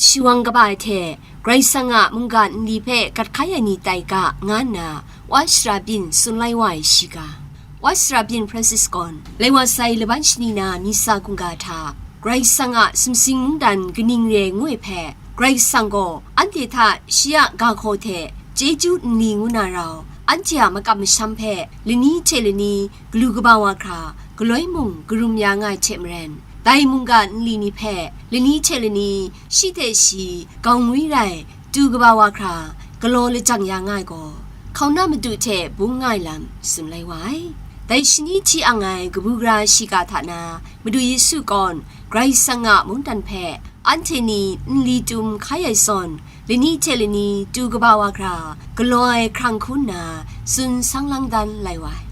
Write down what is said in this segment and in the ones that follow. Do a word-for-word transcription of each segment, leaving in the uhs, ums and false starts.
Shawang kaba ai hte Karai Kasang a mungga nli hpe gat hkai ai ni tai ga, nga nna wa shara byin tsun lai wa ai shiga. Wa shara byin Francis gaw lai wa sai laban shani na misa hkungga hta Karai Kasang a sumsing mungdan kaning re ai ngu ai hpe, Karai Kasang gaw anhte hta shi a ga hkaw hte chyeju nli ngu na rau, anhte a makam masham hpe lani hte lani galu kaba wa hkra galoi mung karum ya nga ai hte maren, dai mungga nli ni hpe lani hte lani shi hte shi gaungwi rai tu kaba wa hkra galaw lajang ya nga ai gaw, hkauna madu hte bung nga ai lam tsun lai wa ai. Dai shani hti ang ai kabu gara shiga hta na, Madu Yesu gaw Karai Kasang a mungdan hpe anhte ni nli tum hkai ai zawn, lani hte lani tu kaba wa hkra galaw ai hkrang hku nna tsun sang lang dan lai wa ai.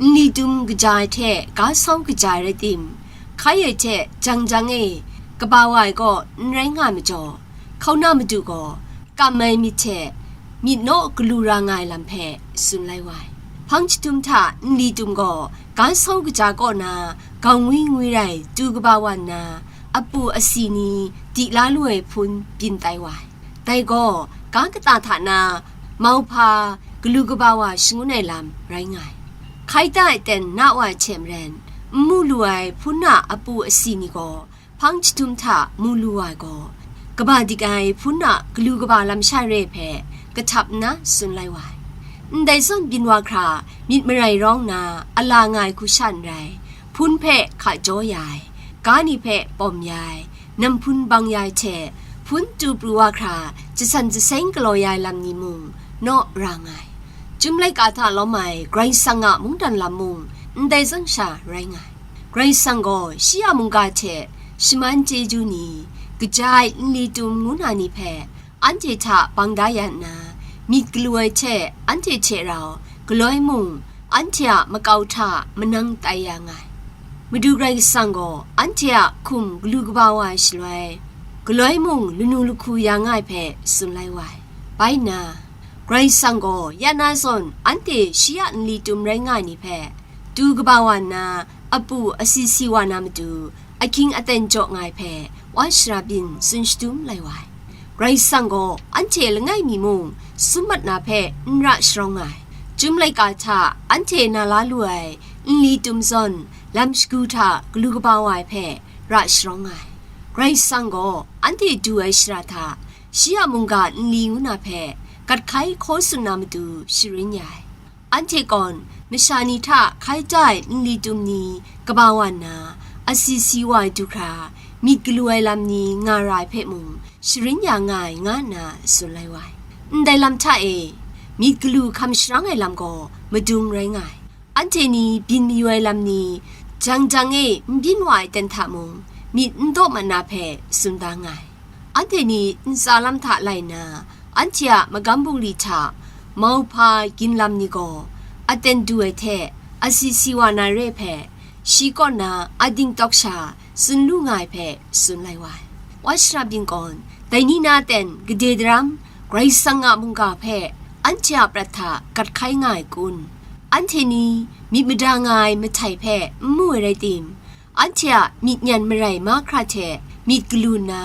Nli tum kaja ai hte ga sau kaja ai rai tim, hkai ai hte jang jang e kaba wa ai gaw n rai nga ai majaw, hkauna madu gaw kam ai myit hte myit naw galu ra nga ai lam hpe tsun lai wa ai. Hpang jahtum hta nli tum gaw ga sau kaja kaw na gaungwi ngwi rai tu kaba wa nna, apu asi ni di la lu ai hpun byin tai wa ai. Dai gaw ga kata hta na mauhpa galu kaba wa shangun ai lam rai nga ai. Hkai da ai ten na wa ai hte maren, n mu lu ai hpun a apu asi ni gaw hpang jahtum hta mu lu wa ai gaw, kaba dik ai hpun a galu kaba lam sha re hpe kahtap nna tsun lai wa ai. Ndai zawn byin wa hkra myit marai rawng na ala nga ai hku sha n rai, hpun hpe hka jaw ya ai, ga ni hpe pawm ya ai, nam hpun bang ya ai hte, hpun tu pru wa hkra jasan jaseng galaw ya ai lam ni mung naw ra nga ai. Chyum laika hta lawm ai Karai Kasang a mungdan lam mung ndai zawn sha rai nga ai. Karai Kasang gaw shi a mungga hte shaman chyeju ni, kaja ai nli tum ngu na ni hpe anhte hta bang da ya nna, myit galu ai hte anhte hte rau galoi mung anhte a makau hta manang tai ya nga ai. Madu Karai Kasang gaw anhte a hkum galu kaba wa ai shaloi, galoi mung lanu lahku ya nga ai hpe tsun lai wa ai. Bai nna, Karai Kasang gaw ya na zawn anhte shi a nli tum rai nga ai ni hpe, tu kaba wa nna, apu asi si wa na matu, ahkying aten jaw nga ai hpe, wa shara byin tsun shadum lai wa ai. Karai Kasang gaw anhte langai mi mung sum mat na hpe n ra sharawng nga ai. Chyum laika hta anhte na la lu ai nli tum zawn lam shagu hta galu kaba wa ai hpe ra sharawng nga ai. Karai Kasang gaw anhte du ai shara hta shi a mungga nli ngu na hpe gat hkai hkaw tsun na matu sharin ya ai. Anhte gaw masha ni hta hkai da ai nli tum ni kaba wa nna, asi si wa ai du hkra myit galu ai lam ni nga ra ai hpe mung sharin ya nga ai, nga nna tsun lai wa ai. Ndai lam hta e, myit galu hkam sharang ai lam gaw madung rai nga ai. Anhte ni byin mayu ai lam ni, jang jang e n byin wa ai ten hta mung, myit n daw mat na hpe tsun da nga ai. Anhte ni ntsa lam hta lai nna, anhte a magam bungli hta mauhpa ginlam ni gaw aten du ai hte asi si wa na re hpe, shi kaw na ading tawk sha tsun lu nga ai hpe tsun lai wa ai. Wa shara byin gaw, dai ni na ten gade daram Karai Kasang a mungga hpe anhte a prat hta gat hkai nga ai kun? Anhte ni myit mada nga ai mahtai hpe n mu ai rai tim, anhte a myit nyan marai mahkra hte myit galu nna,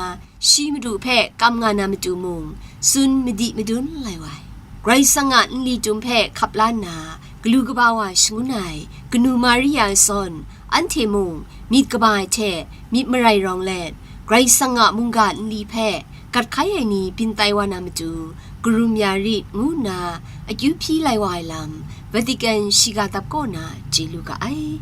shi Madu hpe kam nga na matu mung, tsun madi madun lai wa ai. Karai Kasang a nli tum hpe hkap la nna, galu kaba wa shangun ai kanu Maria zawn, anhte mung myit kaba ai hte myit marai rawng let, Karai Kasang a mungga nli hpe gat hkai ai ni byin tai wa na matu, karum ya rit, ngu nna akyu hpyi lai wa ai lam, Vatican shiga dap kaw na chye lu ga ai.